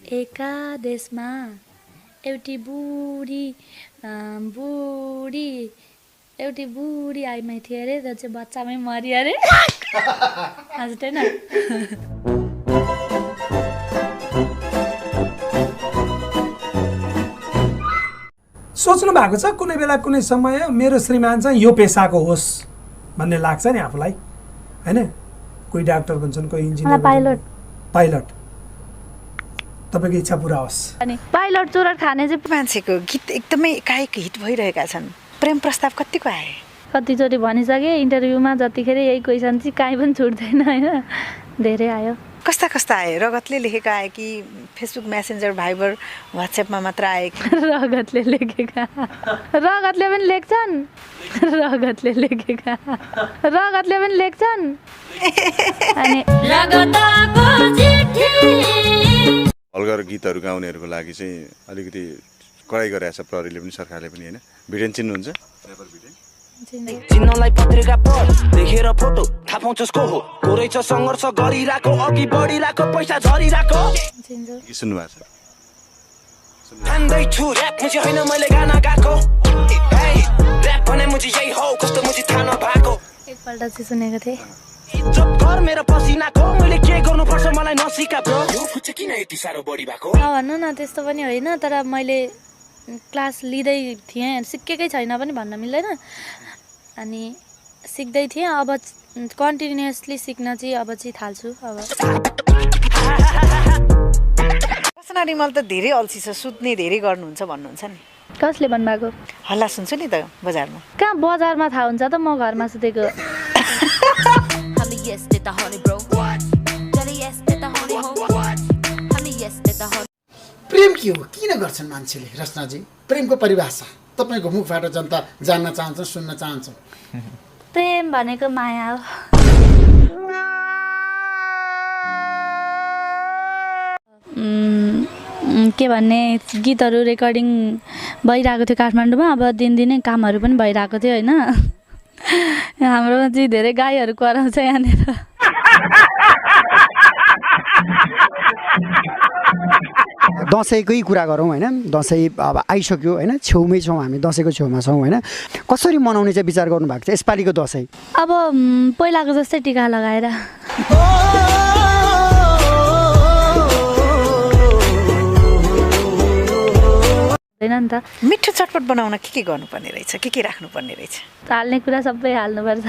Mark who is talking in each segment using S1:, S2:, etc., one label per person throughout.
S1: एका देशमा एउटी बुढी आइमै थियो अरे र चाहिँ बच्चामै मरि अरे हजुर हैन
S2: सोच्नु भएको छ कुनै बेला कुनै समय मेरो श्रीमान चाहिँ यो पेसाको होस् भन्ने लाग्छ नि आफूलाई हैन कोही डाक्टर भन्छन् कोही इन्जिनियर पाइलट तपाईको इच्छा पूरा होस्
S1: अनि पाइलट चोरा खाने चाहिँ
S3: मान्छेको गीत एकदमै एकाएक हिट भइरहेका छन् प्रेम प्रस्ताव कतिको आए
S1: कतिचोटि भनिसके इन्टरभ्यूमा जतिखेर यही क्वेसन चाहिँ काहीँ पनि छुट्दैन हैन धेरै आयो
S3: कस्ता कस्ता आए रगतले लेखेका आए कि फेसबुक मेसेन्जर भाइबर व्हाट्सएपमा मात्र आए कि
S1: रगतले लेखेका रगतले पनि लेख्छन् अनि
S4: हल्गर गीतहरू गाउनेहरूको लागि चाहिँ अलिकति कडाइ गरेको छ प्रहरीले पनि सरकारले पनि हैन भिडेन चिन्नुहुन्छ
S5: चिन्नलाई पत्रिका पढ देखेर फोटो थाहा पाउँछस् को हो पुरै छ संघर्ष गरिराको अघि बढिराको पैसा झरिराको
S4: के सुन्नु भएको छ
S5: भन्दै छु र्याप मुझे हैन मैले गाना गाएको र्याप भने मुझे यही हो कस्तो मुझे थाहा नभएको
S1: एकपल्ट चाहिँ सुनेको थिएँ
S5: इज्जत कर मेरो पसिनाको मैले के गर्नुपर्छ मलाई नसिका ब्रो यो फुच्चे किन यति साह्रो बढी भएको
S1: भन्नु न त्यस्तो पनि होइन तर मैले क्लास लिँदै थिएँ सिकेकै छैन पनि भन्न मिल्दैन अनि सिक्दै थिएँ अब कन्टिन्युअसली सिक्न चाहिँ अब चाहिँ थाल्छु अब
S3: रचना रिमल त धेरै अल्छी छ सुत्ने धेरै गर्नुहुन्छ भन्नुहुन्छ नि
S1: कसले भन्नुभएको
S3: हल्ला सुन्छु नि त बजारमा
S1: कहाँ बजारमा थाहा हुन्छ त म घरमा सुतेको
S6: प्रेम के हो किन गर्छन् मान्छेले रचनाजी प्रेमको परिभाषा तपाईको मुखबाट जनता जान्न चाहन्छ सुन्न चाहन्छ
S1: प्रेम भनेको माया हो के भन्ने गीतहरू रेकर्डिङ भइरहेको थियो काठमाडौँमा अब दिनदिनै कामहरू पनि भइरहेको थियो होइन हाम्रोमा चाहिँ धेरै गाईहरू कराउँछ यहाँनिर
S7: दसैँकै कुरा गरौँ होइन दसैँ अब आइसक्यो होइन छेउमै छौँ हामी दसैँको छेउमा छौँ होइन कसरी मनाउने चाहिँ विचार गर्नुभएको छ यसपालिको दसैँ
S1: अब पहिलाको जस्तै टिका लगाएर होइन नि त
S3: मिठो चटपट बनाउन के गर्नुपर्ने रहेछ के राख्नुपर्ने रहेछ
S1: हाल्ने कुरा सबै हाल्नुपर्छ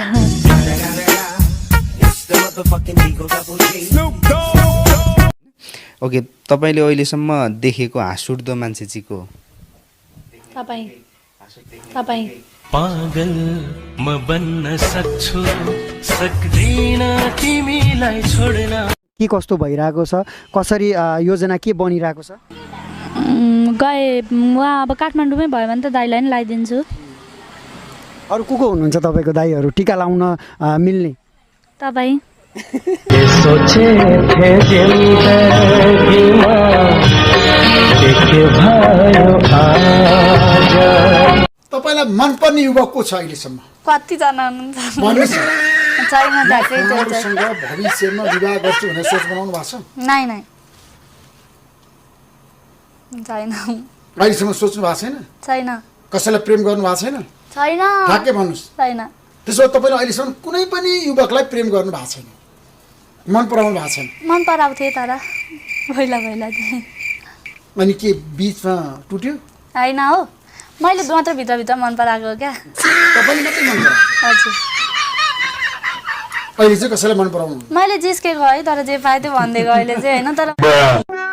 S8: ओके तपाईले अहिलेसम्म देखेको हाँसउठ्दो मान्छे चाहिँ को
S1: तपाईँ
S5: पागल म बन्न सक्दिन तिमीलाई छोड्न
S7: के कस्तो भइरहेको छ कसरी योजना के बनिरहेको छ
S1: गए उहाँ अब काठमाडौँमै भयो भने त दाइलाई नि लगाइदिन्छु
S7: अरू को हुनुहुन्छ तपाईँको दाइहरू टिका लाउन मिल्ने
S1: तपाईँ
S6: तपाईलाई मनपर्ने युवक को छ अहिलेसम्म
S1: कतिजना हुनुहुन्छ छैन
S6: भविष्यमा विवाह गर्छु भनेर सोच बनाउनु भएको छ
S1: नै छैन
S6: अहिलेसम्म सोच्नु भएको छैन कसैलाई प्रेम गर्नु भएको छैन ठ्याक्कै भन्नुहोस्
S1: छैन
S6: त्यसो भए तपाईँले अहिलेसम्म कुनै पनि युवकलाई प्रेम गर्नु भएको छैन मन पराउनु भएको छैन
S1: मन पराउँथे तर पहिला थिएँ
S6: अनि के बिचमा टुट्यो
S1: होइन हो मैले मात्र भित्रभित्र मन पराएको क्या
S6: तपाईँले मात्रै मन परायो
S1: हजुर
S6: अहिले चाहिँ कसैलाई मन पराउनु
S1: मैले जिस्केको है तर जे पाएँ त्यो भनिदिएको अहिले चाहिँ होइन तर